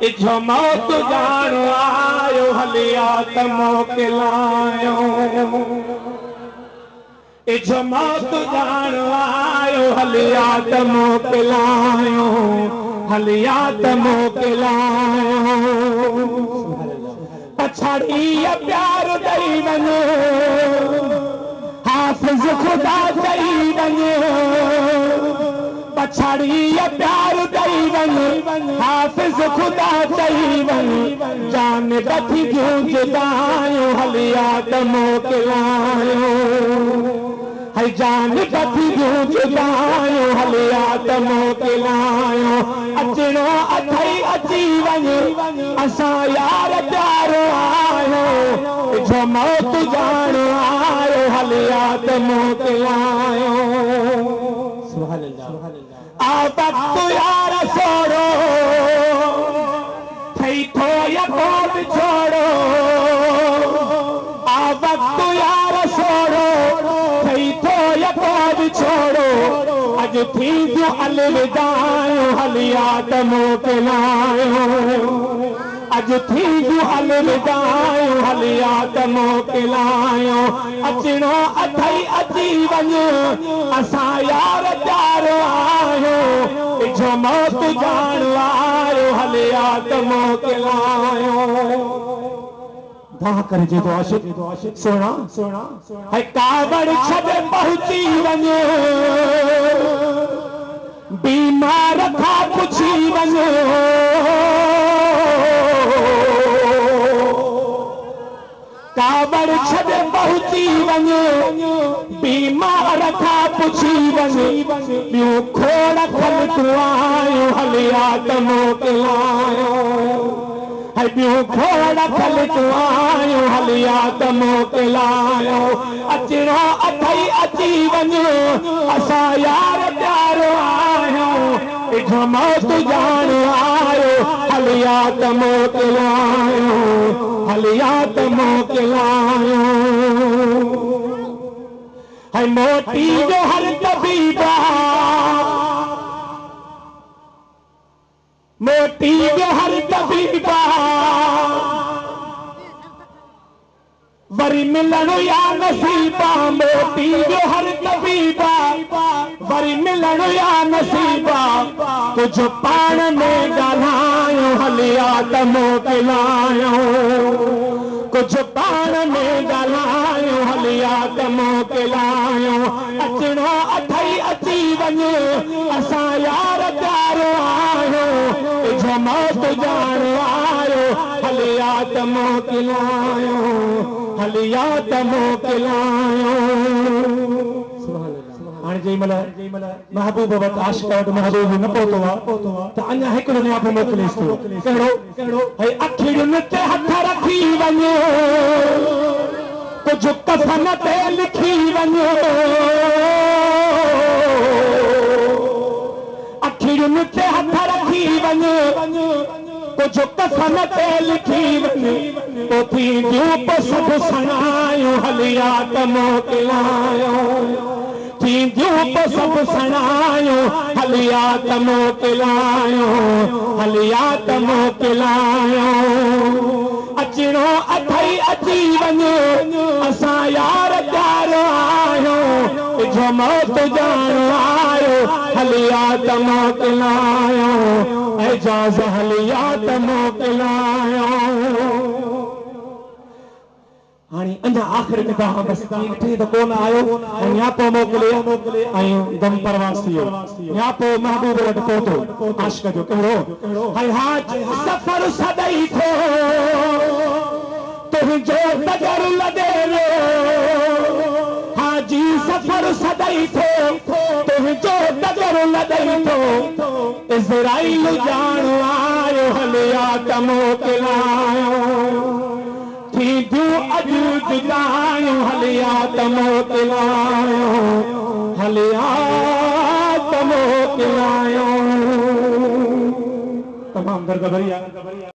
इजो मौत जाण आयो हलिया त मोकिलायो इजो मौत जाण आयो हलिया त मोकिलायो हलिया त मोकिलायो पछाड़ी प्यार ॾेई वञो हाफ़िज़ ख़ुदा चई वञो पछाड़ी प्यार ॾेई वञ हाफ़िज़ ख़ुदा चई वञ जान बथी जुदायो हलिया त मोकिलायो है जान बथी जुदायो हलिया त मोकिलायो अचणो अथई अची वञ असां यार प्यारो आयो जो मौत जाण आयो हलिया त मोकिलायो आ वक़्त यार सोड़ो थई थो या को बिछोड़ो आ वक़्त यार सोड़ो थई थो या को बिछोड़ो अॼु थींदियूं अलविदायूं हलिया त मोकिलायो अॼु थींदियूं अलविदायूं हलिया त मोकिलायो अचणो अथई अची वञ असां यार प्यारो आयो इजो मौत जाण आयो हलिया त मोकिलायो दाह करे जे तो आशिक सोना सोना है कावड़ छॾे पहुची वञ बीमार खां पुछी वञ कावड़ छॾे पहुची वञ बीमार खां पुछी वञ ॿियूं खोड़ खलतूं आयूं हलिया त मोकिलायो है ॿियूं खोड़ खलतूं आयूं हलिया त मोकिलायो अचणो अथई अची वञ असां यार प्यारो आहियूं इजो मौत जाण आयो हलिया त मोकिलायो हलिया त मोकिलायो है मोती जो हर तबीबा मोती जो हर तबीबा वरी मिलण या नसीबा मोती जो हर तबीबा वरी मिलण या नसीबा कुझु पाण में ॻाल्हायूं हलिया त मोकिलायो कुझु पाण में ॻाल्हायूं हलिया त मोकिलायो अचणो अथई अची वञ असां यार प्यारो आहियूं इजो मौत जाण आयो हलिया त मोकिलायो हलिया त मोकिलायो हाणे जंहिं महिल महबूब वटि आशिक वटि महबूब न पहुतो आहे त अञा हिकिड़ो नियापो मोकिलेसि थो कहिड़ो कहिड़ो है अखियुनि ते हथ रखी वञो कुझु कफन ते लिखी वञो अखियुनि ते हथ रखी वञो कुझु कफन ते लिखी वञ पोइ थींदियूं पोइ सभु सणायूं हलिया त मोकिलायो थींदियूं पोइ सभु सणायूं हलिया त मोकिलायो हलिया त मोकिलायो अचणो अथई अची वञ असां यार प्यारो आहियूं इजो मौत जाण आयो हलिया त मोकिलायो एजाज़ हलिया त मोकिलायो हाणे अञा आख़िर में तव्हां बसि त कोन आयो ऐं नियापो मोकिले ऐं दम परवास थी वियो नियापो महबूब वटि पहुतो आशिक जो कहिड़ो हाय हाज सफ़र सॾई थो तुंहिंजो तगर लॻे वियो हाजी सफ़र सॾई थो तुंहिंजो तगर लॻे थो इज़राइल जाण आयो हलिया त मोकिलायो थींदियूं अॼु जुदायूं हलिया त मोकिलायो हलिया त मोकिलायो तमामु दर्द भरी आहे।